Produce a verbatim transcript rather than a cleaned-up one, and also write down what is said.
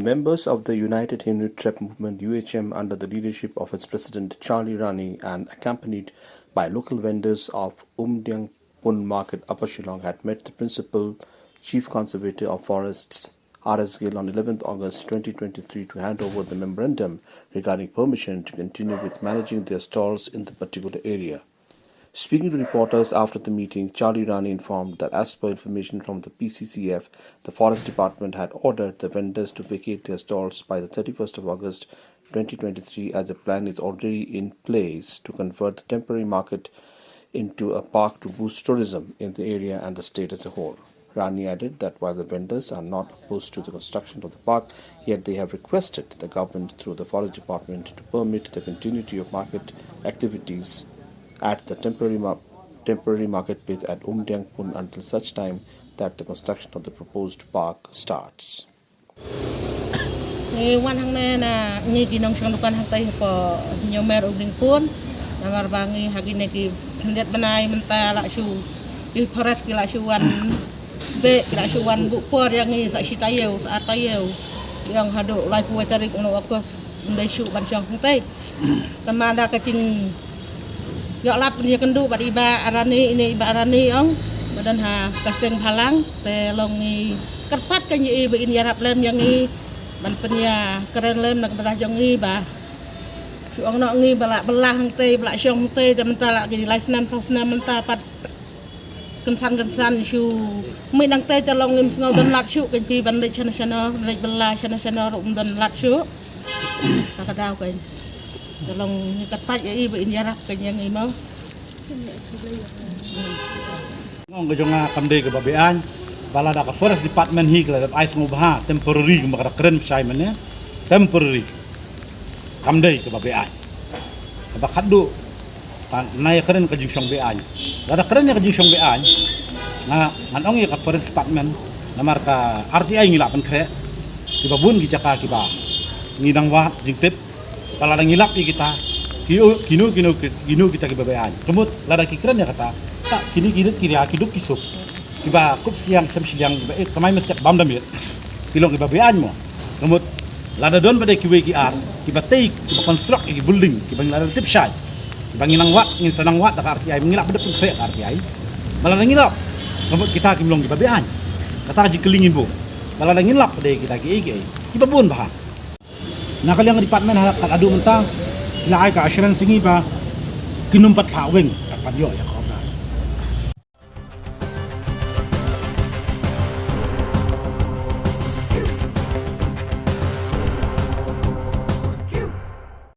Members of the United Hindu Tribe Movement, U H M, under the leadership of its president Charlie Rani and accompanied by local vendors of Umdiang Pun Market, Upper Shillong, had met the principal chief conservator of forests, R S Gill, on eleventh August twenty twenty-three to hand over the memorandum regarding permission to continue with managing their stalls in the particular area. Speaking to reporters after the meeting, Charlie Rani informed that as per information from the P C C F, the Forest Department had ordered the vendors to vacate their stalls by the thirty-first of August twenty twenty-three, as a plan is already in place to convert the temporary market into a park to boost tourism in the area and the state as a whole. Rani added that while the vendors are not opposed to the construction of the park, yet they have requested the government through the Forest Department to permit the continuity of market activities at the temporary, mar- temporary marketplace at Umdiang Pun until such time that the construction of the proposed park starts. Ngi wan hangne na ngi ki nongshong dukan hangtai hapoh Hynñiewmer Umdiang Pun. Namar ba ngi ha kine ki khyndiat bnai mynta la shu ki forest ki la shu wan beh, ki la shu wan buh por ïa ngi sa shi taïew sa ar taïew. Ïa haduh laiphew tarik u August ym dei shuh ban shong hangtai. Tangba da ka jingïoh lap ïakynduh bad i Bah Arani, ine i Bah Arani ong ba don ha ka seng bhalang, te long ngi kyrpad kan ïa i ba in ïarap lem ïa ngi ban pynïakren lem na ka bynta jong ngi ba shu ong noh ngi ba lah bylla hangtai, ba lah shong hangtai, te mynta lah ki lai snem saw snem mynta pat kynsan kynsan shu mih nangtai, te long ngim sngew don lad shuh kan phi ban leit shano shano, leit bylla shano shano ruh ym don lad shuh. Ka ka daw kan te long ngi kyrpad ïa i ba in ïarap kan ïa ngi mo. Ong ka jong nga kam dei kaba beaiñ ba lada ka Forest Department hi ka la dep ai sngewbha temporary kumba ka da kren shai mynne, temporary kam dei kaba beaiñ. Kaba khatduh ka na ïa kren ka jingshong beaiñ. Lada kren ïa ka jingshong beaiñ nga ngan ong ïa ka Forest Department, namar ka R T I ngi lah pynkhreh kiba bun ki jaka kiba ngi dang wad jingtip ba lada ngi lap ïa kita ki kino kino kino kita kiba beaiñ. Ka mut lada ki kren ïa kata, ta kine ki rit ki ria ki duk ki suk kiba kup siang sem shiliang kiba eh kamai mestep bam da miet ki long kiba beaiñ mo. Ka mut lada don ba dei kiwei ki ar kiba tei kiba construct ïa ki building kiba ngi la tip shai kiba ngi nang wad, ngin sa nang wad da ka R T I, ngi lah ba dep pynkhreh ka R T I. Ba lada ngi lap, ka mut kita kim long kiba beaiñ. Kata ka jingkylli ngin buh ba lada ngin lap ba dei kita kiei kiei kiba bun bha. Na ka liang ka department ha ka la duh mynta ki la ai ka assurance ïa ngi ba kin ym pat phah weng, kat pat ïoh ïa ka.